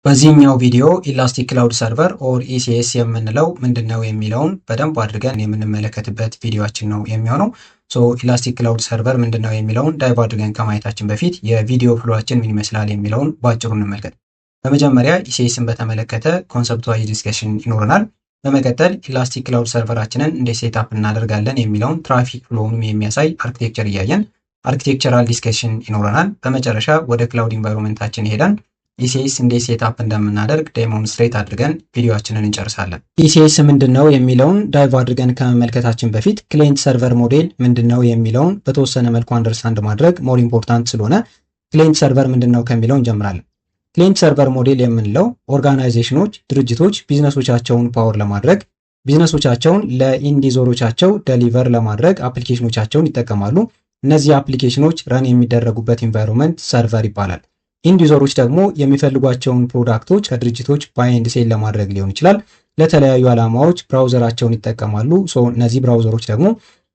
በዚህኛው ቪዲዮ Elastic Cloud Server or ECS የምንለው ምንድን ነው የሚለውን በደንብ አድርገን የምንመለከትበት ቪዲዮአችን ነው የሚሆነው። So Elastic Cloud Server ምንድን ነው የሚለውን dive አድርገን ከማየታችን በፊት የቪዲዮ flow ኣችን ምን ይመስላል የሚለውን በአጭሩ እንመልከት። በመጀመሪያ ECS ን በተመለከተ conceptual discussion ይኖረናል። በመቀጠል Elastic Cloud Server ኣችንን እንዴት setup እናደርጋለን የሚለውን traffic flow ውንም የሚያሳይ architecture እያየን architectural discussion ይኖረናል። በመጨረሻ ወደ cloud environment ኣችን ሄደን ECS እንዴት setup እንደምናደርግ demonstrate አድርገን ቪዲዮአችንን እንጨርሳለን። ECS ምንድን ነው የሚለውን dive አድርገን ከመመልከታችን በፊት client server model ምንድን ነው የሚለውን በተወሰነ መልኩ understand ማድረግ more important ስለሆነ client server ምንድን ነው ከሚለው እንጀምራለን። Client server model የምንለው organization ኖች፣ ድርጅቶች ቢዝነሶቻቸውን power ለማድረግ፣ ቢዝነሶቻቸውን ለ end user ኦቻቸው deliver ለማድረግ application ኖቻቸውን ይጠቀማሉ። እነዚህ application ኖች run የሚደረጉበት environment server ይባላል። End user ኦች ደግሞ የሚፈልጓቸውን product ኦች ከድርጅቶች buy and sell ለማድረግ ሊሆን ይችላል፣ ለተለያዩ ዓላማዎች browser ኣቸውን ይጠቀማሉ። So እነዚህ browser ኦች ደግሞ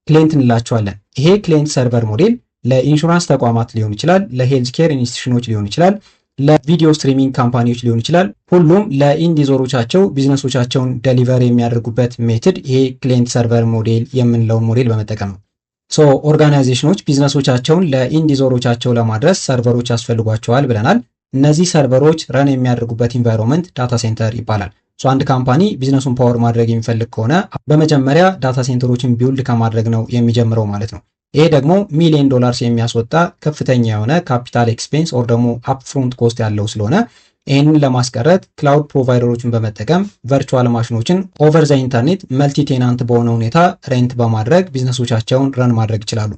client እንላቸዋለን። ይሄ client server model ለ insurance ተቋማት ሊሆን ይችላል፣ ለ healthcare institution ኖች ሊሆን ይችላል፣ ለ video streaming company ዎች ሊሆን ይችላል። ሁሉም ለ end user ኦቻቸው ቢዝነሶቻቸውን deliver የሚያደርጉበት method ይሄ client server model የምንለውን ሞዴል በመጠቀም ነው። So organization ኖች ቢዝነሶቻቸውን ለ end user ኦቻቸው ለማድረስ server ኦች ያስፈልጓቸዋል ብለናል። እነዚህ server ኦች run የሚያደርጉበት environment data center ይባላል። So አንድ company ቢዝነሱን power ማድረግ የሚፈልግ ከሆነ በመጀመሪያ data center ኦችን build ከማድረግ ነው የሚጀምረው ማለት ነው። ይሄ ደግሞ million dollars የሚያስወጣ ከፍተኛ የሆነ capital expense or ደግሞ upfront cost ያለው ስለሆነ ይህንን ለማስቀረት cloud provider ኦችን በመጠቀም virtual machine ኖችን over the internet multi tenant በሆነ ሁኔታ rent በማድረግ ቢዝነሶቻቸውን run ማድረግ ይችላሉ።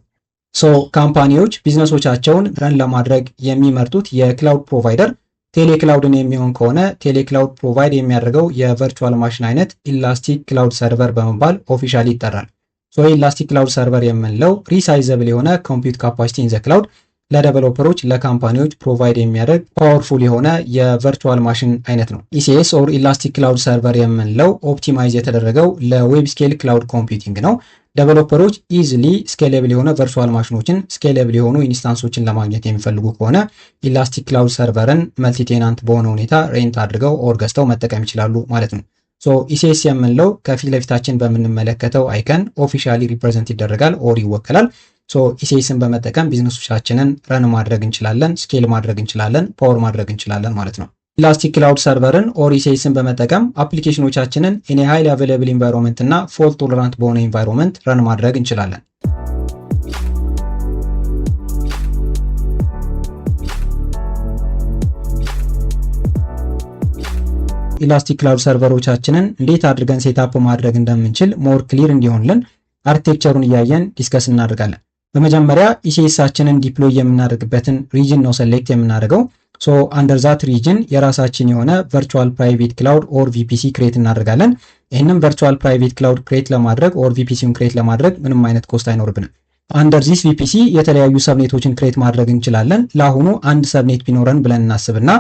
So company ዎች ቢዝነሶቻቸውን run ለማድረግ የሚመርጡት የ cloud provider ቴሌክላውድን የሚሆን ከሆነ ቴሌክላውድ provide የሚያደርገው የ virtual machine አይነት Elastic Cloud Server በመባል officially ይጠራል። So Elastic Cloud Server የምንለው resizable የሆነ compute capacity in the cloud ለ developer ኦች፣ ለ company ዎች provide የሚያደርግ powerful የሆነ የ virtual machine አይነት ነው። ECS or Elastic Cloud Server የምንለው optimize የተደረገው ለ web scale cloud computing ነው። Developer ኦች easily scalable የሆነ virtual machine ኖችን፣ scalable የሆኑ instance ኦችን ለማግኘት የሚፈልጉ ከሆነ Elastic Cloud Server ን multi tenant በሆነ ሁኔታ rent አድርገው or ገዝተው መጠቀም ይችላሉ ማለት ነው። So ECS የምንለው ከፊት ለፊታችን በምንመለከተው icon officially represent ይደረጋል or ይወከላል። So ECS ን በመጠቀም ቢዝነሶቻችንን run ማድረግ እንችላለን፣ scale ማድረግ እንችላለን፣ power ማድረግ እንችላለን ማለት ነው። Elastic Cloud Server ን or ECS ን በመጠቀም application ኖቻችንን in highly available environment እና fault tolerant በሆነ environment run ማድረግ እንችላለን። Elastic Cloud Server ኦቻችንን እንዴት አድርገን setup ማድረግ እንደምንችል more clear እንዲሆንልን architecture ኡን እያየን discuss እናደርጋለን። በመጀመሪያ ECS ኣችንን deploy የምናደርግበትን region ነው select የምናደርገው። So under that region የራሳችን የሆነ virtual private cloud or VPC create እናደርጋለን። ይህንም virtual private cloud create ለማድረግ or VPC ውን create ለማድረግ ምንም አይነት cost አይኖርብንም። Under this VPC የተለያዩ subnet ኦችን create ማድረግ እንችላለን። ለአሁኑ አንድ subnet ቢኖረን ብለን እናስብና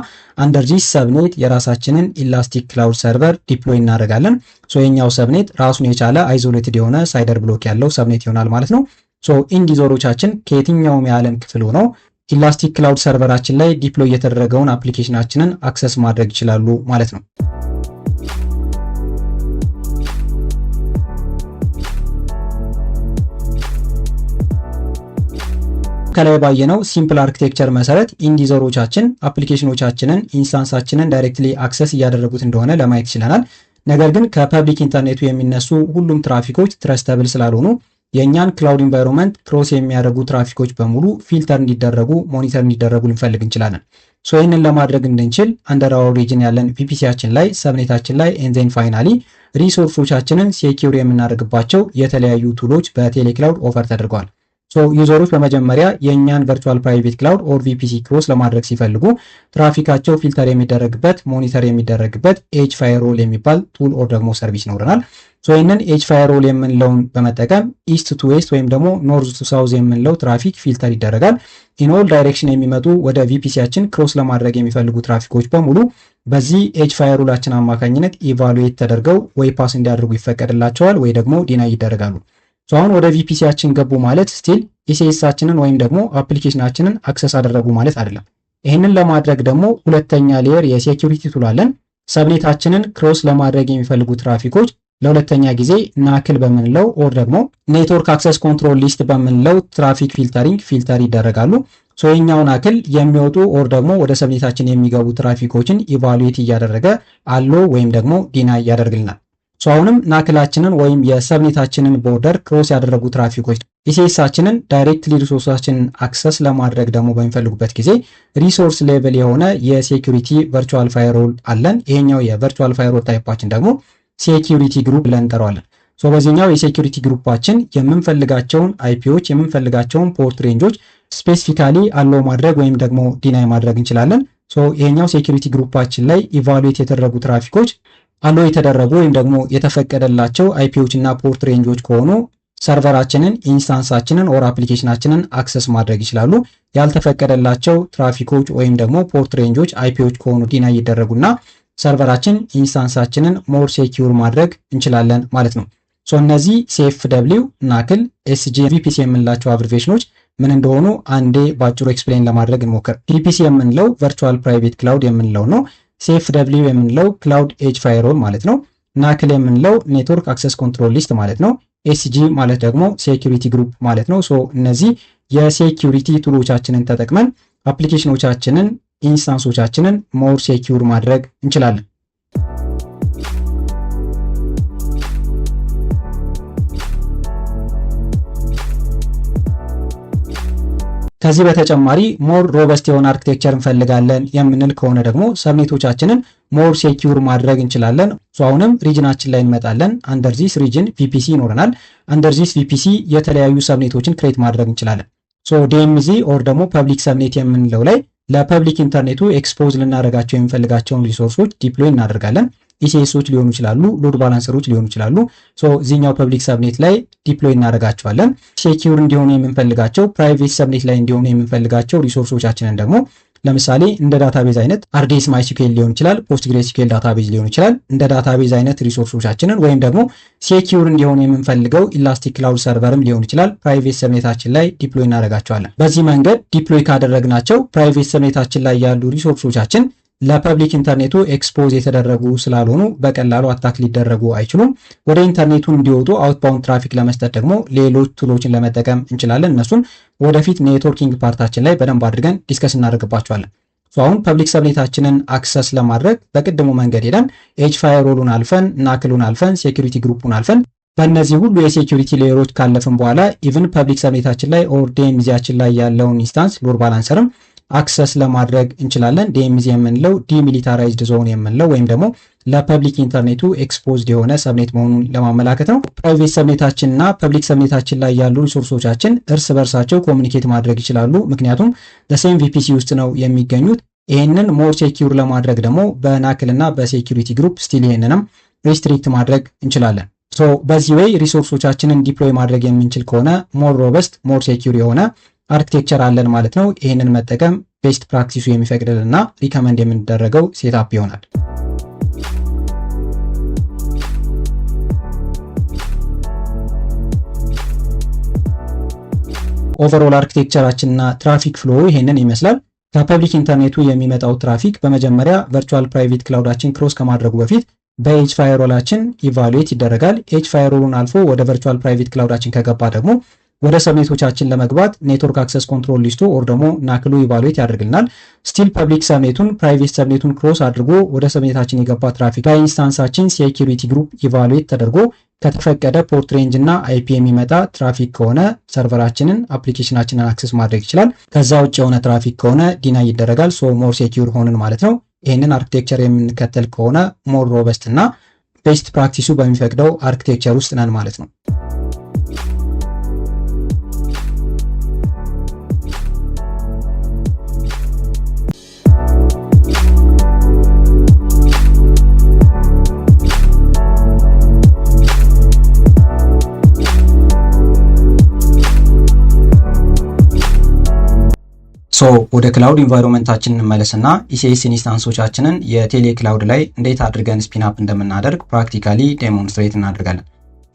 under this subnet የራሳችንን Elastic Cloud Server deploy እናደርጋለን። So የኛው subnet ራሱን የቻለ isolated የሆነ CIDR block ያለው subnet ይሆናል ማለት ነው። So end user ኦቻችን ከየትኛውም የዓለም ክፍል ሆነው Elastic Cloud Server ኣችን ላይ deploy የተደረገውን application ኣችንን access ማድረግ ይችላሉ ማለት ነው። ከላይ ባየነው simple architecture መሰረት end user ኦቻችን application ኖቻችንን፣ instance ኣችንን directly access እያደረጉት እንደሆነ ለማየት ችለናል። ነገር ግን ከ public ኢንተርኔቱ የሚነሱ ሁሉም traffic ኦች trustable ስላልሆኑ የእኛን cloud environment cross የሚያደርጉ ትራፊኮች በሙሉ filter እንዲደረጉ፣ monitor እንዲደረጉ ልንፈልግ እንችላለን። So ይህንን ለማድረግ እንድንችል under our region ያለን VPC ያችን ላይ፣ subnet ኣችን ላይ and then finally resource ኦቻችንን secure የምናደርግባቸው የተለያዩ tool ኦች በቴሌክላውድ offer ተደርገዋል። So user ኦች በመጀመሪያ የእኛን virtual private cloud or VPC cross ለማድረግ ሲፈልጉ traffic ኣቸው filter የሚደረግበት፣ monitor የሚደረግበት edge firewall የሚባል tool or ደግሞ service ይኖረናል። So ይህንን edge firewall የምንለውን በመጠቀም east to west ወይም ደግሞ north to south የምንለው traffic filter ይደረጋል። In all direction የሚመጡ ወደ VPC ያችን cross ለማድረግ የሚፈልጉ ትራፊኮች በሙሉ በዚህ edge firewall ኣችን አማካኝነት evaluate ተደርገው ወይ pass እንዲያደርጉ ይፈቀድላቸዋል ወይ ደግሞ deny ይደረጋሉ። አሁን ወደ VPC ያችን ገቡ ማለት still ECS ኣችንን ወይም ደግሞ application ኣችንን access አደረጉ ማለት አይደለም። ይህንን ለማድረግ ደግሞ ሁለተኛ layer የ security tool አለን። Subnet ኣችንን cross ለማድረግ የሚፈልጉ ትራፊኮች ለሁለተኛ ጊዜ NACL በምንለው or ደግሞ network access control list በምንለው traffic filtering filter ይደረጋሉ። So የኛው NACL የሚወጡ or ደግሞ ወደ subnet ኣችን የሚገቡ traffic ኦችን evaluate እያደረገ allow ወይም ደግሞ deny ያደርግልናል። So አሁንም NACL ኣችንን ወይም የ subnet ኣችንን border cross ያደረጉ traffic ኦች ECS ኣችንን directly resource ኣችንን access ለማድረግ ደግሞ በሚፈልጉበት ጊዜ resource level የሆነ የ security virtual firewall አለን። ይሄኛው የ virtual firewall type ኣችን ደግሞ security group ብለን እንጠራዋለን። So በዚህኛው የ security group ኣችን የምንፈልጋቸውን IP ዎች፣ የምንፈልጋቸውን port range ኦች specifically allow ማድረግ ወይም ደግሞ deny ማድረግ እንችላለን። So ይሄኛው security group ኣችን ላይ evaluate የተደረጉ traffic ኦች allow የተደረጉ ወይም ደግሞ የተፈቀደላቸው IP ዎች እና port range ኦች ከሆኑ server ኣችንን፣ instance ኣችንን or application ኣችንን access ማድረግ ይችላሉ። ያልተፈቀደላቸው ትራፊኮች ወይም ደግሞ port range ኦች፣ IP ዎች ከሆኑ deny ይደረጉና server ኣችን፣ instance ኣችንን more secure ማድረግ እንችላለን ማለት ነው። So እነዚህ CFW፣ NACL፣ SG፣ VPC የምንላቸው abbreviation ኦች ምን እንደሆኑ አንዴ ባጭሩ explain ለማድረግ እንሞክር። VPC የምንለው virtual private cloud የምንለው ነው። CFW የምንለው cloud edge firewall ማለት ነው። NACL የምንለው network access control list ማለት ነው። SG ማለት ደግሞ security group ማለት ነው። So እነዚህ የ security tool ኦቻችንን ተጠቅመን application ኦቻችንን፣ instance ኦቻችንን more secure ማድረግ እንችላለን። ከዚህ በተጨማሪ more robust የሆነ architecture እንፈልጋለን የምንል ከሆነ ደግሞ subnet ኦቻችንን more secure ማድረግ እንችላለን። አሁንም region ኣችን ላይ እንመጣለን። Under this region VPC ይኖረናል። Under this VPC የተለያዩ subnet ኦችን create ማድረግ እንችላለን። So DMZ or ደግሞ public subnet የምንለው ላይ ለ public ኢንተርኔቱ expose ልናደርጋቸው የምንፈልጋቸውን resource ኦች deploy እናደርጋለን። ECS ኦች ሊሆኑ ይችላሉ፣ load balancer ኦች ሊሆኑ ይችላሉ። So እዚህኛው public subnet ላይ deploy እናደርጋቸዋለን። Secure እንዲሆኑ የምንፈልጋቸው፣ private subnet ላይ እንዲሆኑ የምንፈልጋቸው resource ኦቻችንን ደግሞ ለምሳሌ እንደ database አይነት RDS MySQL ሊሆን ይችላል፣ PostgreSQL database ሊሆን ይችላል። እንደ database አይነት resource ኦቻችንን ወይም ደግሞ secure እንዲሆኑ የምንፈልገው Elastic Cloud Server ም ሊሆን ይችላል፣ private subnet ኣችን ላይ deploy እናደርጋቸዋለን። በዚህ መንገድ deploy ካደረግናቸው private subnet ኣችን ላይ ያሉ resource ኦቻችን ለ public ኢንተርኔቱ expose የተደረጉ ስላልሆኑ በቀላሉ attack ሊደረጉ አይችሉም። ወደ ኢንተርኔቱ እንዲወጡ outbound traffic ለመስጠት ደግሞ ሌሎች tool ኦችን ለመጠቀም እንችላለን። እነሱን ወደፊት networking part ኣችን ላይ በደንብ አድርገን discuss እናደርግባቸዋለን። አሁን public subnet ኣችንን access ለማድረግ በቅድሙ መንገድ ሄደን edge firewall ኡን አልፈን፣ NACL ኡን አልፈን፣ security group ኡን አልፈን፣ በእነዚህ ሁሉ የ security layer ኦች ካለፍን በኋላ even public subnet ኣችን ላይ or DMZ ያችን ላይ ያለውን instance load balancer ም access ለማድረግ እንችላለን። DMZ የምንለው demilitarized zone የምንለው ወይም ደግሞ ለ public ኢንተርኔቱ exposed የሆነ subnet መሆኑን ለማመላከት ነው። Private subnet ኣችን እና public subnet ኣችን ላይ ያሉ resource ኦቻችን እርስ በርሳቸው communicate ማድረግ ይችላሉ። ምክንያቱም same VPC ውስጥ ነው የሚገኙት። ይህንን more secure ለማድረግ ደግሞ በ NACL እና በ security group still ይህንንም restrict ማድረግ እንችላለን። So በዚህ way resource ኦቻችንን deploy ማድረግ የምንችል ከሆነ more robust፣ more secure የሆነ architecture አለን ማለት ነው። ይህንን መጠቀም best practice ኡ የሚፈቅድልና recommend የምንደረገው setup ይሆናል። Overall architecture ኣችንና traffic flow ይሄንን ይመስላል። ከ public ኢንተርኔቱ የሚመጣው ትራፊክ በመጀመሪያ virtual private cloud ኣችን cross ከማድረጉ በፊት በ edge firewall ኣችን evaluate ይደረጋል። Edge firewall ኡን አልፎ ወደ virtual private cloud ኣችን ከገባ ደግሞ ወደ subnet ኦቻችን ለመግባት network access control list ኡ or ደግሞ NACL ኡ evaluate ያደርግልናል። Still public subnet ኡን፣ private subnet ኡን cross አድርጎ ወደ subnet ኣችን የገባ traffic በ instance ኣችን security group evaluate ተደርጎ ከተፈቀደ port range እና IP የሚመጣ ትራፊክ ከሆነ server ኣችንን፣ application ኣችንን access ማድረግ ይችላል። ከዛ ውጭ የሆነ ትራፊክ ከሆነ deny ይደረጋል። So more secure ሆንን ማለት ነው። ይህንን architecture የምንከተል ከሆነ more robust እና best practice ኡ በሚፈቅደው architecture ውስጥ ነን ማለት ነው። So ወደ cloud environment ኣችን እንመለስና ECS instance ኦቻችንን የቴሌ cloud ላይ እንዴት አድርገን spin up እንደምናደርግ practically demonstrate እናደርጋለን።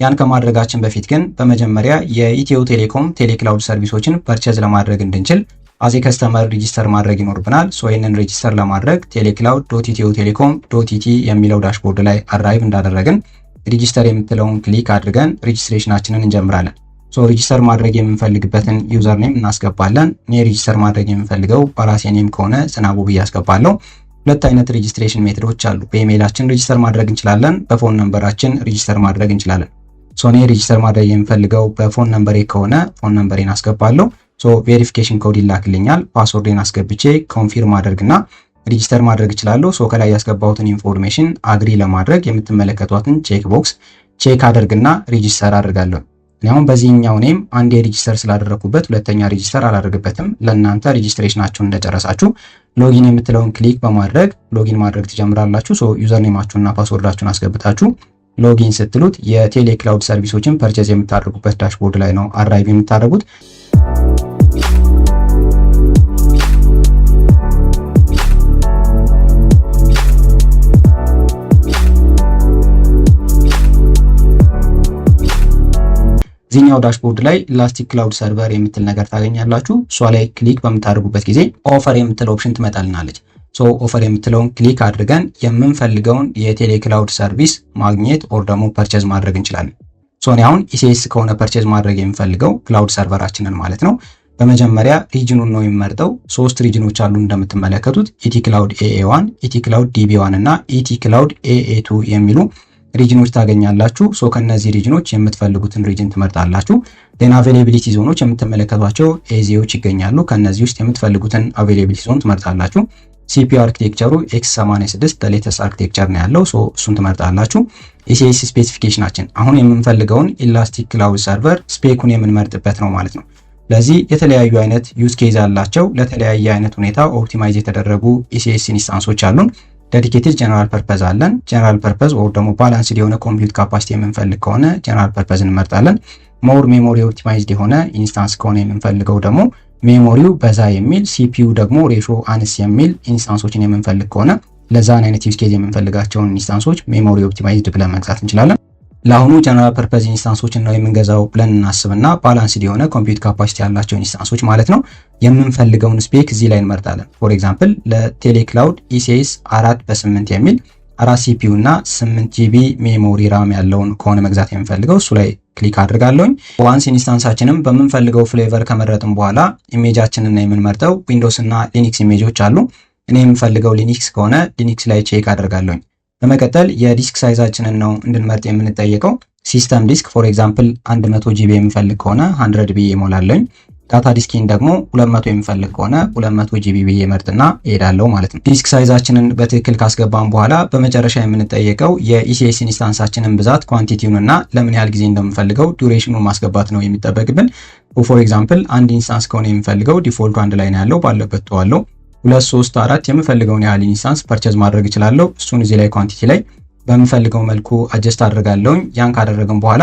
ያን ከማድረጋችን በፊት ግን በመጀመሪያ የኢትዮ ቴሌኮም ቴሌ cloud service ኦችን purchase ለማድረግ እንድንችል As a customer register ማድረግ ይኖርብናል። So ይህንን register ለማድረግ telecloud.ethiotelecom.et የሚለው dashboard ላይ arrive እንዳደረግን register የምትለውን click አድርገን registration ኣችንን እንጀምራለን። So register ማድረግ የምንፈልግበትን username እናስገባለን። እኔ register ማድረግ የምፈልገው በራሴ name ከሆነ ዝናቡ ብዬ አስገባለሁ። ሁለት አይነት registration method ኦች አሉ። በ email ኣችን register ማድረግ እንችላለን፣ በ phone number ኣችን register ማድረግ እንችላለን። So እኔ register ማድረግ የምፈልገው በ phone number ኤ ከሆነ phone number ኤን አስገባለሁ። So verification code ይላክልኛል። Password ኤን አስገብቼ confirm አደርግና register ማድረግ እችላለሁ። So ከላይ ያስገባሁትን information agree ለማድረግ የምትመለከቷትን check box check አደርግና register አድርጋለሁ። እኔ አሁን በዚህኛው name አንዴ register ስላደረኩበት ሁለተኛ register አላደርግበትም። ለእናንተ registration ኣችሁን እንደጨረሳችሁ login የምትለውን click በማድረግ login ማድረግ ትጀምራላችሁ። So username ኣችሁንና password ኣችሁን አስገብታችሁ login ስትሉት የቴሌ cloud service ኦችን purchase የምታደርጉበት dashboard ላይ ነው arrive የምታደርጉት። እዚህኛው dashboard ላይ Elastic Cloud Server የምትል ነገር ታገኛላችሁ። እሷ ላይ click በምታደርጉበት ጊዜ offer የምትል option ትመጣልናለች። So offer የምትለውን click አድርገን የምንፈልገውን የቴሌ cloud service ማግኘት or ደግሞ purchase ማድረግ እንችላለን። So እኔ አሁን ECS ከሆነ purchase ማድረግ የምፈልገው cloud server ኣችንን ማለት ነው። በመጀመሪያ region ኡን ነው የሚመርጠው። ሶስት region ኦች አሉ እንደምትመለከቱት፣ ET Cloud AA1፣ ET Cloud DB1 እና ET Cloud AA2 የሚሉ region ኦች ታገኛላችሁ። So ከነዚህ region ኦች የምትፈልጉትን region ትመርጣላችሁ። Then availability zone ኦች የምትመለከቷቸው AZ ዎች ይገኛሉ። ከነዚህ ውስጥ የምትፈልጉትን availability zone ትመርጣላችሁ። CPU architecture ኡ x86 latest architecture ነው ያለው። So እሱን ትመርጣላችሁ። ECS specification ኣችን አሁን የምንፈልገውን Elastic Cloud Server spec ኡን የምንመርጥበት ነው ማለት ነው። ለዚህ የተለያዩ አይነት use case አላቸው። ለተለያየ አይነት ሁኔታ optimize የተደረጉ ECS instance ኦች አሉን። Dedicated general purpose አለን። General purpose or ደግሞ balanced የሆነ compute capacity የምንፈልግ ከሆነ general purpose እንመርጣለን። More memory optimized የሆነ instance ከሆነ የምንፈልገው ደግሞ memory ው በዛ የሚል፣ CPU ደግሞ ratio አነስ የሚል instance ኦችን የምንፈልግ ከሆነ ለዛን አይነት use case የምንፈልጋቸውን instance ኦች memory optimized ብለን መግዛት እንችላለን። ለአሁኑ general purpose instance ኦችን ነው የምንገዛው ብለን እናስብና balanced የሆነ compute capacity ያላቸው instance ኦች ማለት ነው። የምንፈልገውን spec እዚህ ላይ እንመርጣለን። For example ለቴሌ cloud ECS 4 በ8 የሚል 4 CPU እና 8 GB memory RAM ያለውን ከሆነ መግዛት የምፈልገው እሱ ላይ click አድርጋለሁኝ። Once instance ኣችንም በምንፈልገው flavor ከመረጥን በኋላ image ኣችንን ነው የምንመርጠው። Windows እና Linux image ኦች አሉ። እኔ የምፈልገው Linux ከሆነ Linux ላይ check አደርጋለሁኝ። በመቀጠል የ disk size ኣችንን ነው እንድንመርጥ የምንጠየቀው። System disk for example 100 GB የምፈልግ ከሆነ 100 ብዬ እሞላለሁኝ። Data disk ኤን ደግሞ 200 የምፈልግ ከሆነ 200 GB ብዬ መርጥና እሄዳለሁ ማለት ነው። Disk size ኣችንን በትክክል ካስገባን በኋላ በመጨረሻ የምንጠየቀው የ ECS instance ኣችንን ብዛት quantity ውን እና ለምን ያህል ጊዜ እንደምንፈልገው duration ኡን ማስገባት ነው የሚጠበቅብን። For example አንድ instance ከሆነ የምፈልገው default ኡ አንድ ላይ ነው ያለው፣ ባለበት ተዋለው። ሁለት፣ ሶስት፣ አራት የምፈልገውን ያህል instance purchase ማድረግ እችላለሁ። እሱን እዚህ ላይ quantity ላይ በምፈልገው መልኩ adjust አድርጋለሁኝ። ያን ካደረግን በኋላ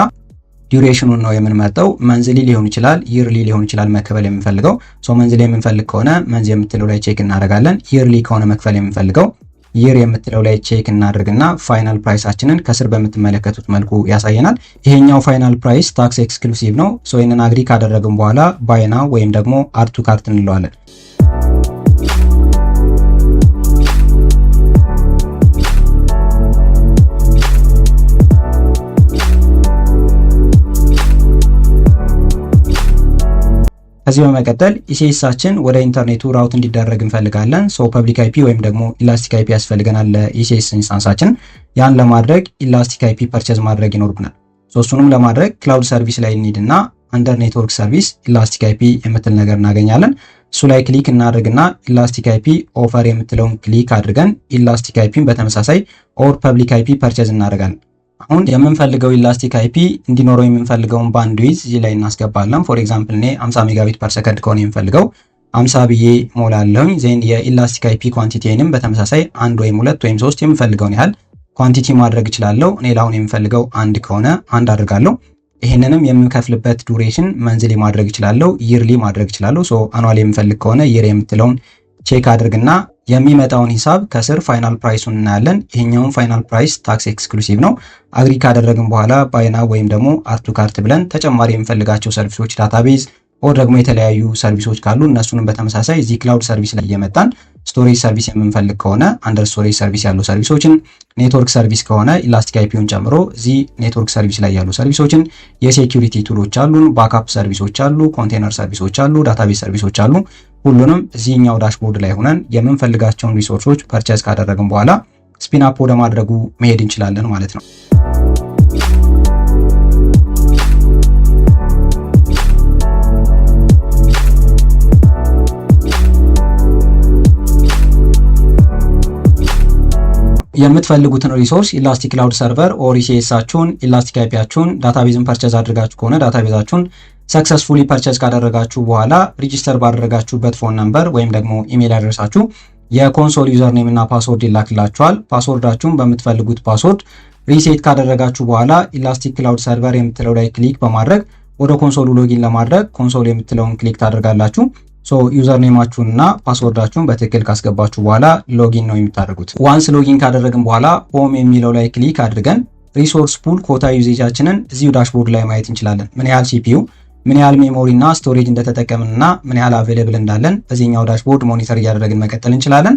duration ኡን ነው የምንመርጠው። Monthly ሊሆን ይችላል፣ yearly ሊሆን ይችላል መክፈል የምንፈልገው። So monthly የምንፈልግ ከሆነ month የምትለው ላይ check እናደርጋለን። Yearly ከሆነ መክፈል የምንፈልገው year የምትለው ላይ check እናደርግና final price ኣችንን ከስር በምትመለከቱት መልኩ ያሳየናል። ይሄኛው final price tax exclusive ነው። So ይህንን agree ካደረግን በኋላ buy now ወይም ደግሞ add to cart እንለዋለን። ከዚህ በመቀጠል ECS ኣችን ወደ ኢንተርኔቱ route እንዲደረግ እንፈልጋለን። So public IP ወይም ደግሞ Elastic IP ያስፈልገናል ለ ECS instance ኣችን። ያን ለማድረግ Elastic IP purchase ማድረግ ይኖርብናል። So እሱንም ለማድረግ cloud service ላይ እንሂድና under network service Elastic IP የምትል ነገር እናገኛለን። እሱ ላይ click እናድርግና Elastic IP offer የምትለውን click አድርገን Elastic IP ን በተመሳሳይ or public IP purchase እናደርጋለን። አሁን የምንፈልገው Elastic IP እንዲኖረው የምንፈልገውን bandwidth እዚህ ላይ እናስገባለን። For example እኔ 50 megabit per second ከሆነ የምፈልገው 50 ብዬ ሞላለሁኝ። Then የ Elastic IP quantity ንም በተመሳሳይ አንድ ወይም ሁለት ወይም ሶስት የምፈልገውን ያህል quantity ማድረግ እችላለሁ። እኔ ለአሁን የምፈልገው አንድ ከሆነ አንድ አድርጋለሁ። ይህንንም የምከፍልበት duration monthly ማድረግ እችላለሁ፣ yearly ማድረግ እችላለሁ። So annual የምፈልግ ከሆነ year የምትለውን check አድርግና የሚመጣውን ሂሳብ ከስር final price ኡን እናያለን። ይሄኛውን final price tax exclusive ነው። Agree ካደረግን በኋላ buy now ወይም ደግሞ add to cart ብለን ተጨማሪ የምንፈልጋቸው service ኦች database፣ Or ደግሞ የተለያዩ service ኦች ካሉ እነሱንም በተመሳሳይ እዚህ cloud service ላይ እየመጣን storage service የምንፈልግ ከሆነ under storage service ያሉ service ኦችን፣ network service ከሆነ Elastic IP ውን ጨምሮ እዚህ network service ላይ ያሉ service ኦችን፣ የ security tool ኦች አሉን፣ backup service ኦች አሉ፣ container service ኦች አሉ፣ database service ኦች አሉ። ሁሉንም እዚህኛው dashboard ላይ ሆነን የምንፈልጋቸውን resource ኦች purchase ካደረግን በኋላ spin up ወደ ማድረጉ መሄድ እንችላለን ማለት ነው። የምትፈልጉትን resource Elastic Cloud Server or ECS ኣችሁን፣ Elastic IP ያችሁን፣ database ን purchase አድርጋችሁ ከሆነ database ኣችሁን successfully purchase ካደረጋችሁ በኋላ register ባደረጋችሁበት phone number ወይም ደግሞ email address ኣችሁ የ console username እና password ይላክላችኋል። Password ኣችሁን በምትፈልጉት password reset ካደረጋችሁ በኋላ Elastic Cloud Server የምትለው ላይ click በማድረግ ወደ console ኡ login ለማድረግ console የምትለውን click ታደርጋላችሁ። So username ኣችሁንና password ኣችሁን በትክክል ካስገባችሁ በኋላ login ነው የምታደርጉት። Once login ካደረግን በኋላ home የሚለው ላይ click አድርገን resource pool quota usage ኣችንን እዚሁ dashboard ላይ ማየት እንችላለን። ምን ያህል CPU፣ ምን ያህል memory እና storage እንደተጠቀምንና ምን ያህል available እንዳለን በዚህኛው dashboard monitor እያደረግን መቀጠል እንችላለን።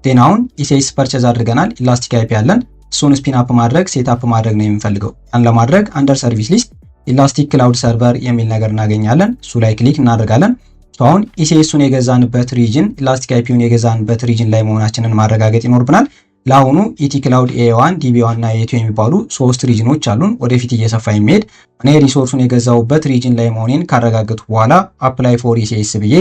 Then አሁን ECS purchase አድርገናል። Elastic IP አለን። እሱን spin up ማድረግ፣ set up ማድረግ ነው የምንፈልገው። ያን ለማድረግ under service list Elastic Cloud Server የሚል ነገር እናገኛለን። እሱ ላይ click እናደርጋለን። አሁን ECS ኡን የገዛንበት region፣ Elastic IP ውን የገዛንበት region ላይ መሆናችንን ማረጋገጥ ይኖርብናል። ለአሁኑ ET Cloud A1፣ DB1 እና A2 የሚባሉ ሶስት region ኦች አሉን። ወደፊት እየሰፋ የሚሄድ። እኔ resource ኡን የገዛውበት region ላይ መሆኔን ካረጋገጥኩ በኋላ apply for ECS ብዬ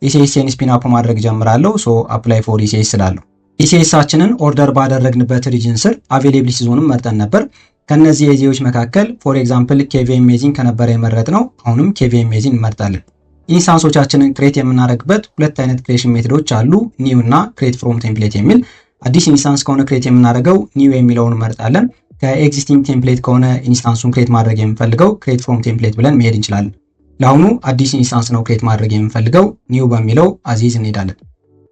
ECS ን spin up ማድረግ ጀምራለሁ። So apply for ECS እላለሁ። ECS ኣችንን order ባደረግንበት region ስር availability zone ም መርጠን ነበር። ከነዚህ AZ ዎች መካከል for example KVM AZ ን ከነበረ የመረጥነው፣ አሁንም KVM AZ ን እንመርጣለን። Instance ኦቻችንን create የምናደርግበት ሁለት አይነት creation method ኦች አሉ፣ new እና create from template የሚል። አዲስ instance ከሆነ create የምናደርገው new የሚለውን እንመርጣለን። ከ existing template ከሆነ instance ኡን create ማድረግ የምንፈልገው create from template ብለን መሄድ እንችላለን። ለአሁኑ አዲስ instance ነው create ማድረግ የምንፈልገው፣ new በሚለው as is እንሄዳለን።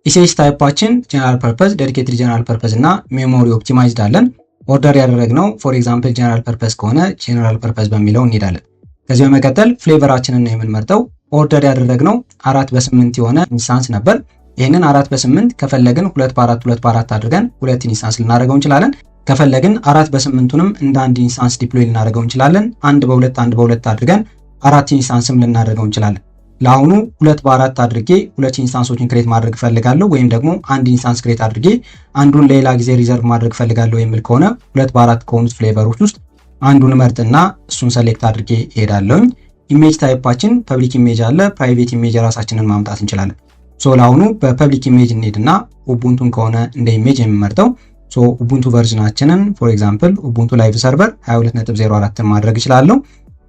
ECS type ኣችን general purpose፣ dedicated general purpose እና memory optimized አለን። Order ያደረግነው for example general purpose ከሆነ general purpose በሚለው እንሄዳለን። ከዚህ በመቀጠል flavor ኣችንን ነው የምንመርጠው። Order ያደረግነው 4 በ8 የሆነ instance ነበር። ይህንን 4 በ8 ከፈለግን 2 በ4 2 በ4 አድርገን ሁለት instance ልናደርገው እንችላለን። ከፈለግን 4 በ8ቱንም እንደ አንድ instance deploy ልናደርገው እንችላለን። 1 በ2 1 በ2 አድርገን አራት instance ም ልናደርገው እንችላለን። ለአሁኑ 2 በ4 አድርጌ ሁለት instance ኦችን create ማድረግ እፈልጋለሁ ወይም ደግሞ አንድ instance create አድርጌ አንዱን ሌላ ጊዜ reserve ማድረግ እፈልጋለሁ የሚል ከሆነ 2 በ4 ከሆኑት flavor ኦች ውስጥ አንዱን መርጥና እሱን select አድርጌ እሄዳለሁኝ። Image type ኣችን public image አለ፣ private image የራሳችንን ማምጣት እንችላለን። So ለአሁኑ በ public image እንሄድና Ubuntu ን ከሆነ እንደ image የምመርጠው፣ so Ubuntu version ኣችንን for example Ubuntu Live Server 22.04 ማድረግ እችላለሁ።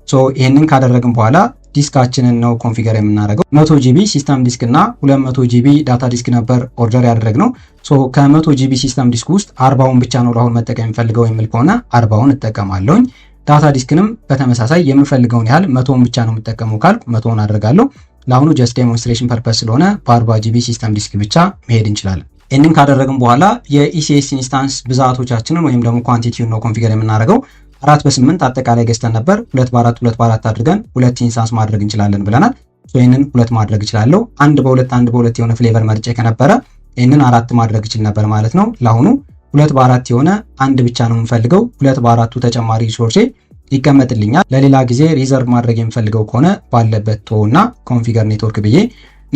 So ይህንን ካደረግን በኋላ ዲስካችንን ነው configure የምናደርገው። 100 GB system disk እና 200 GB data disk ነበር order ያደረግነው። So ከ100 GB system disk ውስጥ 40ውን ብቻ ነው ለአሁን መጠቀም የምፈልገው የሚል ከሆነ 40ውን እጠቀማለሁኝ። Data disk ንም በተመሳሳይ የምፈልገውን ያህል 100ውን ብቻ ነው የምጠቀመው ካልኩ 100ውን አደርጋለሁ። ለአሁኑ just demonstration purpose ስለሆነ በ40 GB system disk ብቻ መሄድ እንችላለን። ይህንን ካደረግን በኋላ የ ECS instance ብዛቶቻችንን ወይም ደግሞ quantity ውን ነው configure የምናደርገው። 4 በ8 አጠቃላይ ገዝተን ነበር። 2 በ4 2 በ4 አድርገን ሁለት instance ማድረግ እንችላለን ብለናል። ይህንን ሁለት ማድረግ እችላለሁ። 1 በ2 1 በ2 የሆነ flavor መርጬ ከነበረ ይህንን አራት ማድረግ እችል ነበር ማለት ነው። ለአሁኑ 2 በ4 የሆነ አንድ ብቻ ነው የምፈልገው። 2 በ4ቱ ተጨማሪ resource ኤ ይቀመጥልኛል። ለሌላ ጊዜ reserve ማድረግ የምፈልገው ከሆነ ባለበት እና configure network ብዬ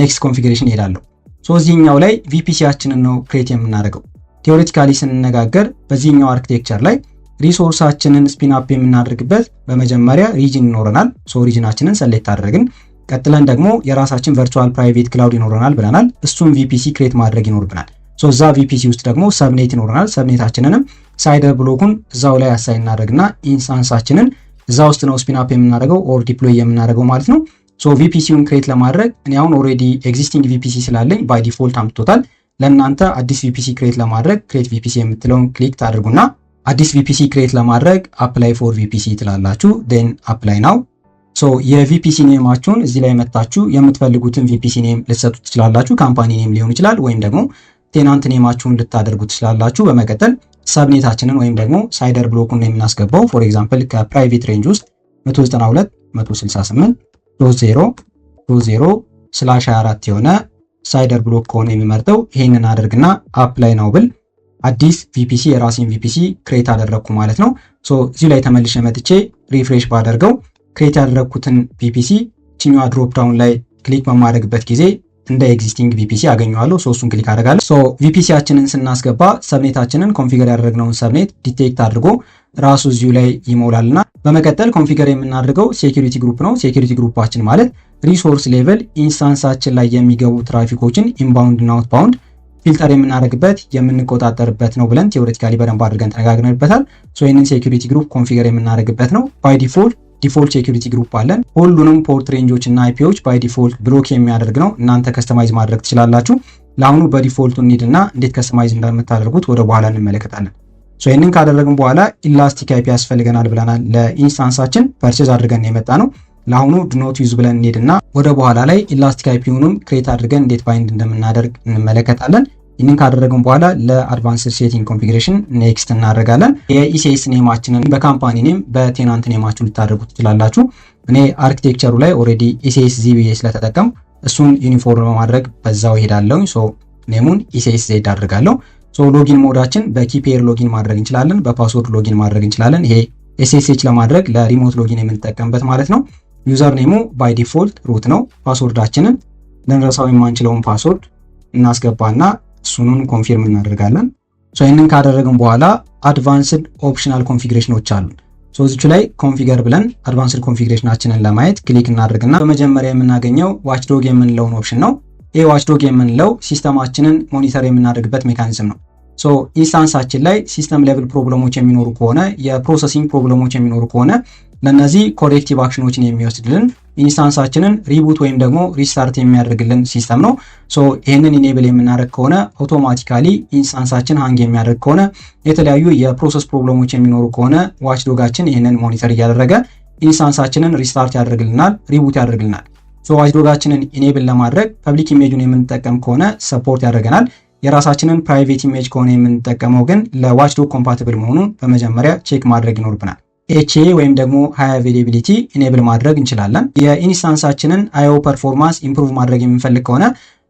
next configuration እሄዳለሁ። So እዚህኛው ላይ VPC ያችንን ነው create የምናደርገው። Theoretically ስንነጋገር በዚህኛው architecture ላይ resource ኣችንን spin up የምናደርግበት በመጀመሪያ region ይኖረናል። So region ኣችንን select አደረግን። ቀጥለን ደግሞ የራሳችን virtual private cloud ይኖረናል ብለናል። እሱን VPC create ማድረግ ይኖርብናል። So እዛ VPC ውስጥ ደግሞ subnet ይኖረናል። Subnet ኣችንንም CIDR block ኡን እዛው ላይ assign እናደርግና instance ኣችንን እዛ ውስጥ ነው spin up የምናደርገው or deploy የምናደርገው ማለት ነው። So VPC ውን create ለማድረግ እኔ አሁን already existing VPC ስላለኝ by default አምጥቶታል። ለእናንተ አዲስ VPC create ለማድረግ create VPC የምትለውን click ታደርጉና አዲስ VPC create ለማድረግ apply for VPC ትላላችሁ። Then apply now። So የ VPC name ኣችሁን እዚህ ላይ መታችሁ የምትፈልጉትን VPC name ልትሰጡ ትችላላችሁ። Company name ሊሆን ይችላል ወይም ደግሞ tenant name ኣችሁን ልታደርጉ ትችላላችሁ። በመቀጠል subnet ኣችንን ወይም ደግሞ CIDR block ኡን ነው የምናስገባው። For example ከ private range ውስጥ 192 168 .0.0/24 የሆነ CIDR block ከሆነ የሚመርጠው ይሄንን አደርግና apply now ብል አዲስ VPC የራሴን VPC create አደረግኩ ማለት ነው። So እዚሁ ላይ ተመልሼ መጥቼ refresh ባደርገው create ያደረግኩትን VPC ችኛዋ drop down ላይ click በማድረግበት ጊዜ እንደ existing VPC አገኘዋለሁ። So እሱን click አደርጋለሁ። So VPC ያችንን ስናስገባ subnet ኣችንን configure ያደረግነውን subnet detect አድርጎ ራሱ እዚሁ ላይ ይሞላልና በመቀጠል configure የምናደርገው security group ነው። Security group ኣችን ማለት resource level instance ኣችን ላይ የሚገቡ traffic ኦችን inbound እና outbound filter የምናደርግበት፣ የምንቆጣጠርበት ነው ብለን theoretically በደንብ አድርገን ተነጋግረንበታል። So ይህንን security group configure የምናደርግበት ነው። By default default security group አለን። ሁሉንም port range ኦች እና IP ዎች by default block የሚያደርግ ነው። እናንተ customize ማድረግ ትችላላችሁ። ለአሁኑ በ default ኡ እንሂድና እንዴት customize እንደምታደርጉት ወደ በኋላ እንመለከታለን። So ይህንን ካደረግን በኋላ Elastic IP ያስፈልገናል ብለናል። ለ instance ኣችን purchase አድርገን የመጣ ነው። ለአሁኑ do not use ብለን እንሄድና ወደ በኋላ ላይ Elastic IP ውንም create አድርገን እንዴት bind እንደምናደርግ እንመለከታለን። ይህንን ካደረግን በኋላ ለ advanced setting configuration next እናደርጋለን። የ ECS name ኣችንን በ company name፣ በ tenant name ኣችሁ ልታደርጉ ትችላላችሁ። እኔ architecture ኡ ላይ already ECS Z ብዬ ስለተጠቀም እሱን ዩኒፎርም በማድረግ በዛው ይሄዳለሁኝ። So name ኡን ECS Z አድርጋለሁ። So login mode ኣችን በ key pair login ማድረግ እንችላለን፣ በ password login ማድረግ እንችላለን። ይሄ SSH ለማድረግ ለ remote login የምንጠቀምበት ማለት ነው። Username ኡ by default root ነው። Password ኣችንን ልንረሳው የማንችለውን password እናስገባና እሱኑን confirm እናደርጋለን። So ይህንን ካደረግን በኋላ advanced optional configuration ኖች አሉ። So እዚቹ ላይ configure ብለን advanced configuration ኣችንን ለማየት click እናደርግና በመጀመሪያ የምናገኘው watchdog የምንለውን option ነው። ይህ watchdog የምንለው system ኣችንን monitor የምናደርግበት mechanism ነው። So instance ኣችን ላይ system level problem ኦች የሚኖሩ ከሆነ፣ የ processing problem ኦች የሚኖሩ ከሆነ ለእነዚህ corrective action ኖችን የሚወስድልን፣ instance ኣችንን reboot ወይም ደግሞ restart የሚያደርግልን system ነው። So ይህንን enable የምናደርግ ከሆነ automatically instance ኣችን hang የሚያደርግ ከሆነ፣ የተለያዩ የ process problem ኦች የሚኖሩ ከሆነ watchdog ኣችን ይህንን monitor እያደረገ instance ኣችንን restart ያደርግልናል፣ reboot ያደርግልናል። So watchdog ኣችንን enable ለማድረግ public image ኡን የምንጠቀም ከሆነ support ያደርገናል። የራሳችንን private image ከሆነ የምንጠቀመው ግን ለ watchdog compatible መሆኑን በመጀመሪያ check ማድረግ ይኖርብናል። HA ወይም ደግሞ high availability enable ማድረግ እንችላለን። የ instance ኣችንን IO performance improve ማድረግ የምንፈልግ ከሆነ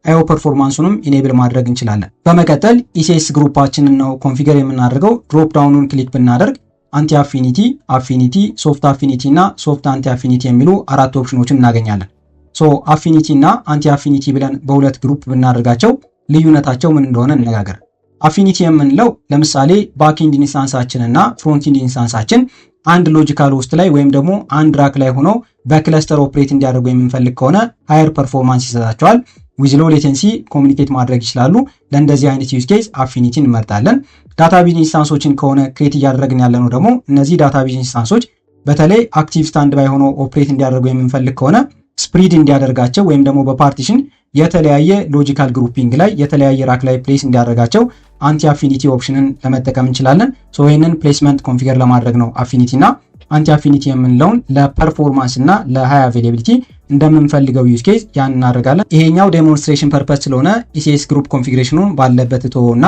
IO performance ኡንም enable ማድረግ እንችላለን። በመቀጠል ECS group ኣችንን ነው configure የምናደርገው። Drop down ኑን click ብናደርግ anti affinity፣ affinity፣ soft affinity እና soft anti affinity የሚሉ አራት option ኖችን እናገኛለን። So affinity እና anti affinity ብለን በሁለት group ብናደርጋቸው ልዩነታቸው ምን እንደሆነ እንነጋገር። Affinity የምንለው ለምሳሌ backend instance ኣችን እና frontend instance ኣችን አንድ logical host ላይ ወይም ደግሞ አንድ rack ላይ ሆነው በ cluster operate እንዲያደርጉ የምንፈልግ ከሆነ higher performance ይሰጣቸዋል። With low latency communicate ማድረግ ይችላሉ። ለእንደዚህ አይነት use case affinity እንመርጣለን። Database instance ኦችን ከሆነ create እያደረግን ያለነው ደግሞ እነዚህ database instance ኦች በተለይ active standby ሆኖ operate እንዲያደርጉ የምንፈልግ ከሆነ spread እንዲያደርጋቸው ወይም ደግሞ በ partition የተለያየ logical grouping ላይ፣ የተለያየ rack ላይ place እንዲያደርጋቸው anti affinity option ን ለመጠቀም እንችላለን። So ይህንን placement configure ለማድረግ ነው affinity እና anti affinity የምንለውን ለ performance እና ለ high availability እንደምንፈልገው use case ያን እናደርጋለን። ይሄኛው demonstration purpose ስለሆነ ECS group configuration ኑን ባለበት እና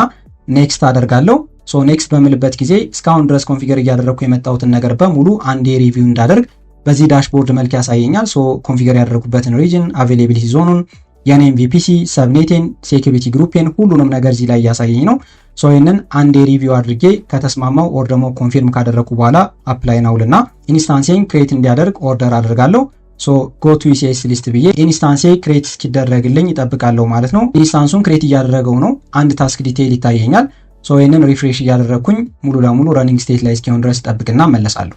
next አደርጋለሁ። So next በምልበት ጊዜ እስካሁን ድረስ configure እያደረግኩ የመጣሁትን ነገር በሙሉ አንዴ review እንዳደርግ በዚህ dashboard መልክ ያሳየኛል። So configure ያደረኩበትን region፣ availability zone ኑን፣ የኔም VPC፣ subnet ኤን፣ security group ኤን ሁሉንም ነገር እዚህ ላይ እያሳየኝ ነው። So ይህንን አንዴ review አድርጌ ከተስማማው or ደግሞ confirm ካደረግኩ በኋላ apply now ልና instance ኤን create እንዲያደርግ order አደርጋለሁ። So go to ECS list ብዬ instance ኤ create እስኪደረግልኝ እጠብቃለሁ ማለት ነው። Instance ኡን create እያደረገው ነው። አንድ task detail ይታየኛል። So ይህንን refresh እያደረግኩኝ ሙሉ ለሙሉ running state ላይ እስኪሆን ድረስ ጠብቅና እመለሳለሁ።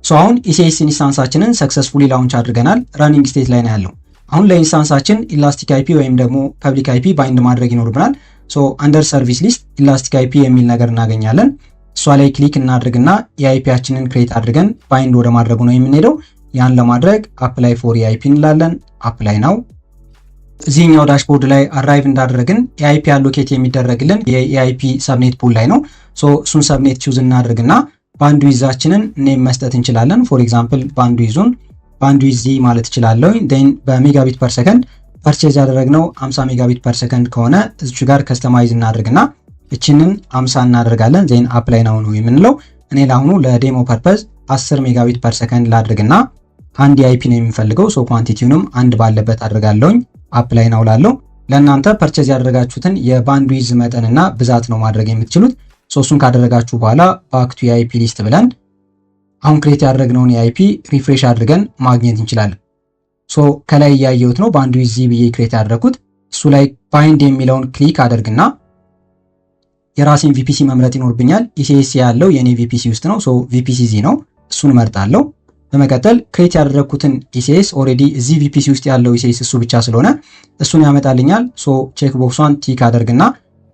So አሁን ECS instance ኣችንን successfully launch አድርገናል። Running state ላይ ነው ያለው። አሁን ለ instance ኣችን Elastic IP ወይም ደግሞ public IP bind ማድረግ ይኖርብናል። So under service list Elastic IP የሚል ነገር እናገኛለን። እሷ ላይ click እናድርግና የ IP ያችንን create አድርገን bind ወደ ማድረጉ ነው የምንሄደው። ያን ለማድረግ apply for EIP እንላለን። Apply now። እዚህኛው dashboard ላይ arrive እንዳደረግን EIP allocate የሚደረግልን የ EIP subnet pool ላይ ነው። So እሱን subnet choose እናደርግና bandwidth ኣችንን name መስጠት እንችላለን። For example, bandwidth ኡን bandwidth Z ማለት እችላለሁ። Then በ megabit per second purchase ያደረግነው 50 megabit per second ከሆነ እዚቹ ጋር customize እናደርግና እችንን 50 እናደርጋለን። Then apply now ነው የምንለው። እኔ ለአሁኑ ለ demo purpose 10 megabit per second ላድርግና አንድ EIP ነው የምፈልገው። So quantity ውንም አንድ ባለበት አድርጋለሁኝ። Apply now ላለው። ለእናንተ purchase ያደረጋችሁትን የ bandwidth መጠንና ብዛት ነው ማድረግ የምትችሉት። So እሱን ካደረጋችሁ በኋላ back to EIP list ብለን አሁን create ያደረግነውን EIP refresh አድርገን ማግኘት እንችላለን። So ከላይ እያየሁት ነው፣ bandwidth Z ብዬ create ያደረግኩት። እሱ ላይ bind የሚለውን click አደርግና የራሴን VPC መምረጥ ይኖርብኛል። ECS ያለው የኔ VPC ውስጥ ነው። So VPC Z ነው፣ እሱን መርጣለሁ። በመቀጠል create ያደረግኩትን ECS፣ already እዚህ VPC ውስጥ ያለው ECS እሱ ብቻ ስለሆነ እሱን ያመጣልኛል። So check box ኧን tick አደርግና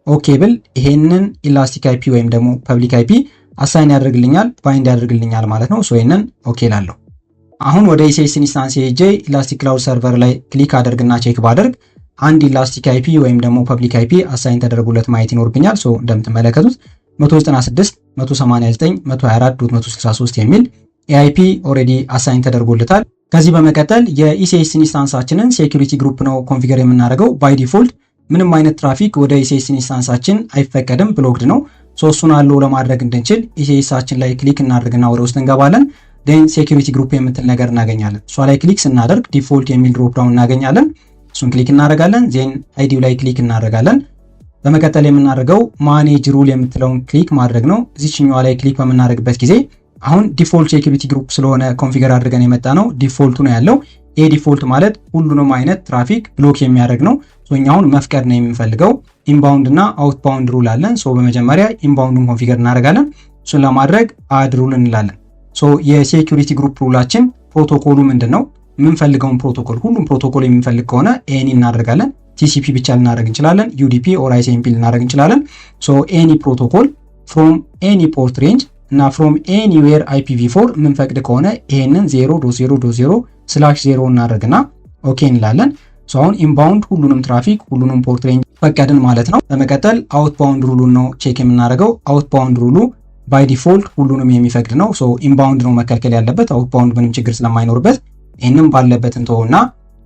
okay ብል ይሄንን elastic IP ወይም ደግሞ public IP assign ያደርግልኛል፣ bind ያደርግልኛል ማለት ነው። So ይሄንን okay እላለሁ። አሁን ወደ ECS instance ሄጄ Elastic Cloud Server ላይ click አደርግና check ባደርግ አንድ elastic IP ወይም ደግሞ public IP assign ተደርጎለት ማየት ይኖርብኛል። So እንደምትመለከቱት 196 189 124.163 የሚል EIP already assign ተደርጎለታል። ከዚህ በመቀጠል የ ECS instance ኣችንን security group ነው configure የምናደርገው። By default ምንም አይነት ትራፊክ ወደ ECS instance ኣችን አይፈቀድም፣ blocked ነው። So እሱን allow ለማድረግ እንድንችል ECS ኣችን ላይ click እናደርግና ወደ ውስጥ እንገባለን። Then security group የምትል ነገር እናገኛለን። እሷ ላይ click ስናደርግ default የሚል drop down እናገኛለን። እሱን click እናደርጋለን። Then ID ው ላይ click እናደርጋለን። በመቀጠል የምናደርገው manage rule የምትለውን click ማድረግ ነው። እዚችኛዋ ላይ click በምናደርግበት ጊዜ አሁን default security group ስለሆነ configure አድርገን የመጣነው፣ default ኡ ነው ያለው። ይሄ default ማለት ሁሉንም አይነት traffic block የሚያደርግ ነው። እኛ አሁን መፍቀድ ነው የምንፈልገው። Inbound እና outbound rule አለን። So በመጀመሪያ inbound ኡን configure እናደርጋለን። እሱን ለማድረግ add rule እንላለን። So የ security group rule ኣችን protocol ኡ ምንድን ነው? የምንፈልገውን ፕሮቶኮል፣ ሁሉም ፕሮቶኮል የምንፈልግ ከሆነ any እናደርጋለን። TCP ብቻ ልናደርግ እንችላለን። UDP or ICMP ልናደርግ እንችላለን። So any protocol from any port range እና from anywhere IPv4 የምንፈቅድ ከሆነ ይሄንን 0.0.0/0 እናደርግና okay እንላለን። So አሁን inbound ሁሉንም ትራፊክ ሁሉንም port range ፈቀድን ማለት ነው። በመቀጠል outbound rule ኡን ነው check የምናደርገው። Outbound rule ኡ by default ሁሉንም የሚፈቅድ ነው። So inbound ነው መከልከል ያለበት፣ outbound ምንም ችግር ስለማይኖርበት ይህንም ባለበት እንተውና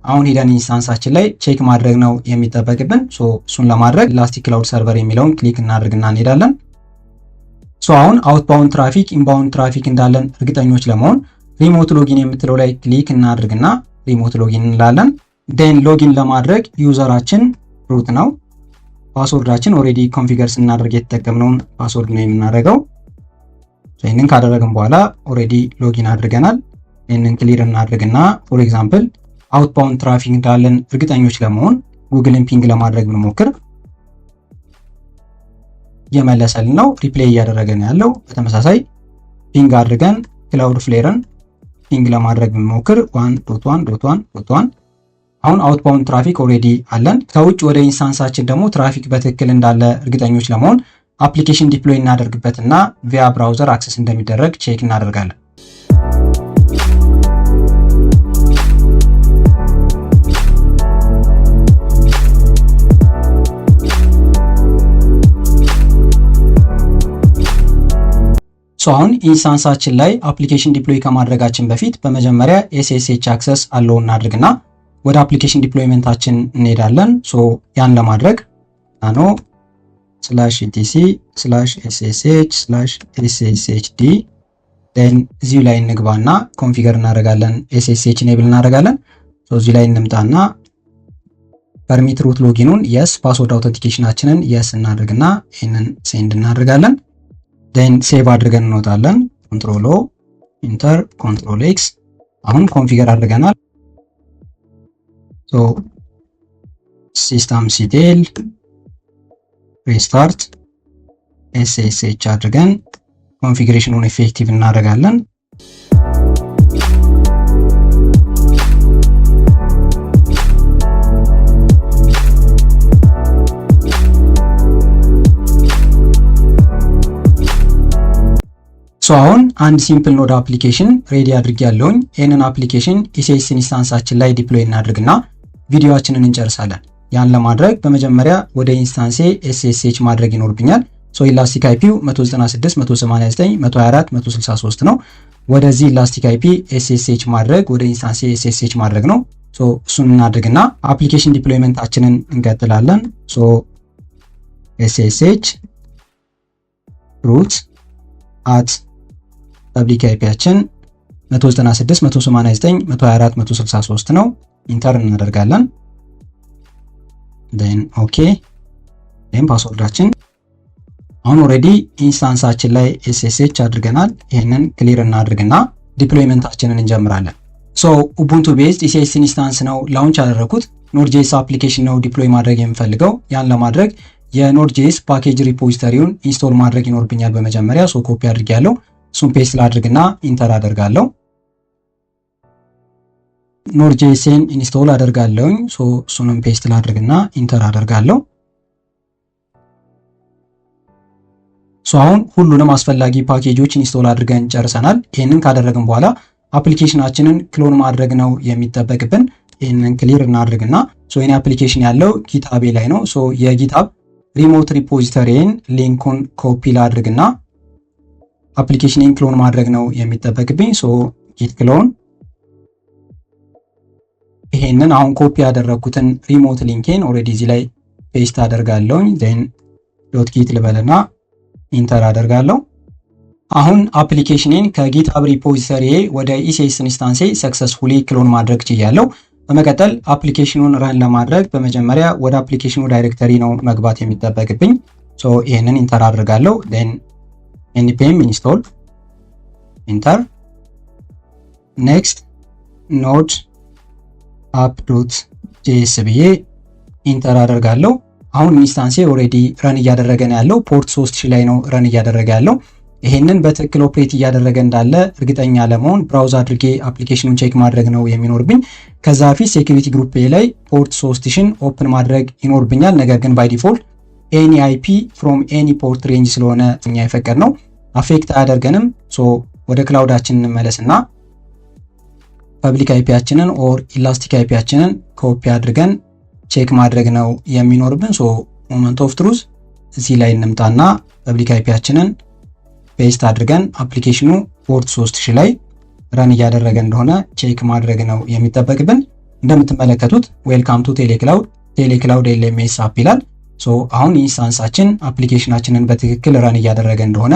አሁን ሄደን instance ኣችን ላይ check ማድረግ ነው የሚጠበቅብን። So እሱን ለማድረግ Elastic Cloud Server የሚለውን click እናድርግና እንሄዳለን። So አሁን outbound traffic፣ inbound traffic እንዳለን እርግጠኞች ለመሆን remote login የምትለው ላይ click እናድርግና remote login እንላለን። Then login ለማድረግ user ኣችን root ነው። Password ኣችን already configure ስናደርግ የተጠቀምነውን password ነው የምናደርገው። ይህንን ካደረግን በኋላ already login አድርገናል። ይህንን clear እናድርግና for example outbound traffic እንዳለን እርግጠኞች ለመሆን Google ን ping ለማድረግ ብንሞክር እየመለሰልን ነው። Reply እያደረገ ነው ያለው። በተመሳሳይ ping አድርገን Cloudflare ን ping ለማድረግ ብንሞክር 1.1.1.1። አሁን outbound traffic already አለን። ከውጭ ወደ instance ኣችን ደግሞ ትራፊክ በትክክል እንዳለ እርግጠኞች ለመሆን application deploy እናደርግበትና via browser access እንደሚደረግ check እናደርጋለን። So አሁን instance ኣችን ላይ application deploy ከማድረጋችን በፊት በመጀመሪያ SSH access allow እናድርግና ወደ application deployment ኣችን እንሄዳለን። So ያን ለማድረግ nano /etc/ssh/sshd፣ then እዚሁ ላይ እንግባና configure እናደርጋለን። SSH enable እናደርጋለን። እዚሁ ላይ እንምጣና permit root login ኑን yes፣ password authentication ኣችንን yes እናድርግና ይህንን send እናደርጋለን። Then save አድርገን እንወጣለን። Control O፣ enter፣ control X። አሁን configure አድርገናል። Systemctl restart SSH አድርገን configuration ኑን effective እናደርጋለን። So So አሁን አንድ simple Node application ready አድርጌያለሁኝ። ይህንን application ECS instance ኣችን ላይ deploy እናድርግና ቪዲዮአችንን እንጨርሳለን። ያን ለማድረግ በመጀመሪያ ወደ instance ኤ SSH ማድረግ ይኖርብኛል። So elastic IP ው 196 189 124 163 ነው። ወደዚህ elastic IP SSH ማድረግ፣ ወደ instance ኤ SSH ማድረግ ነው። So እሱን እናድርግና application deployment ኣችንን እንቀጥላለን። So SSH root at public IP ያችን 196 189 124 163 ነው። Enter እናደርጋለን። Then okay, then password ኣችን። አሁን already instance ኣችን ላይ SSH አድርገናል። ይህንን clear እናድርግና deployment ኣችንን እንጀምራለን። So Ubuntu based ECS instance ነው launch ያደረኩት። Node.js application ነው deploy ማድረግ የምፈልገው። ያን ለማድረግ የ Node.js package repository ውን install ማድረግ ይኖርብኛል። በመጀመሪያ so copy አድርጌያለሁ። እሱን paste ላድርግና enter አደርጋለሁ። Node.js ን install አደርጋለሁኝ። So እሱንም paste ላድርግና enter አደርጋለሁ። So አሁን ሁሉንም አስፈላጊ package ኦች install አድርገን ጨርሰናል። ይህንን ካደረግን በኋላ application ኣችንን clone ማድረግ ነው የሚጠበቅብን። ይህንን clear እናድርግና so የኔ application ያለው GitHub ኤ ላይ ነው። So የ GitHub remote repository ን link ኡን copy ላድርግና application ን clone ማድረግ ነው የሚጠበቅብኝ። So git clone ይሄንን አሁን ኮፒ ያደረግኩትን remote link ኤን already እዚህ ላይ paste አደርጋለሁኝ። Then dot git ልበልና enter አደርጋለሁ። አሁን application ኔን ከ GitHub repository ወደ ECS instance ኤ successfully clone ማድረግ ችያለሁ። በመቀጠል application ኑን run ለማድረግ በመጀመሪያ ወደ application ኑ directory ነው መግባት የሚጠበቅብኝ። So ይህንን enter አድርጋለሁ። Then npm install, enter, next node app.js ብዬ enter አደርጋለሁ። አሁን instance ኤ already run እያደረገ ነው ያለው። Port 3000 ላይ ነው run እያደረገ ያለው። ይሄንን በትክክል operate እያደረገ እንዳለ እርግጠኛ ለመሆን browse አድርጌ application ኑን check ማድረግ ነው የሚኖርብኝ። ከዛ በፊት security group ላይ port 3000 open ማድረግ ይኖርብኛል። ነገር ግን by default any IP from any port range ስለሆነ እኛ የፈቀድነው affect አያደርገንም። So ወደ cloud ኣችን እንመለስና public IP ያችንን or elastic IP ያችንን copy አድርገን check ማድረግ ነው የሚኖርብን። So moment of truth፣ እዚህ ላይ እንምጣና public IP ያችንን paste አድርገን application ኑ port 3000 ላይ run እያደረገ እንደሆነ check ማድረግ ነው የሚጠበቅብን። እንደምትመለከቱት "Welcome to ቴሌክላውድ፣ ቴሌክላውድ LMS app" ይላል። So አሁን instance ኣችን application ኣችንን በትክክል run እያደረገ እንደሆነ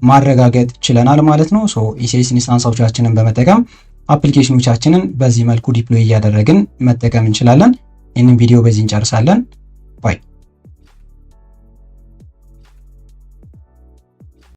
ማረጋገጥ ችለናል ማለት ነው። So ECS instance ኦቻችንን በመጠቀም application ኖቻችንን በዚህ መልኩ deploy እያደረግን መጠቀም እንችላለን። ይህንን ቪዲዮ በዚህ እንጨርሳለን። Bye.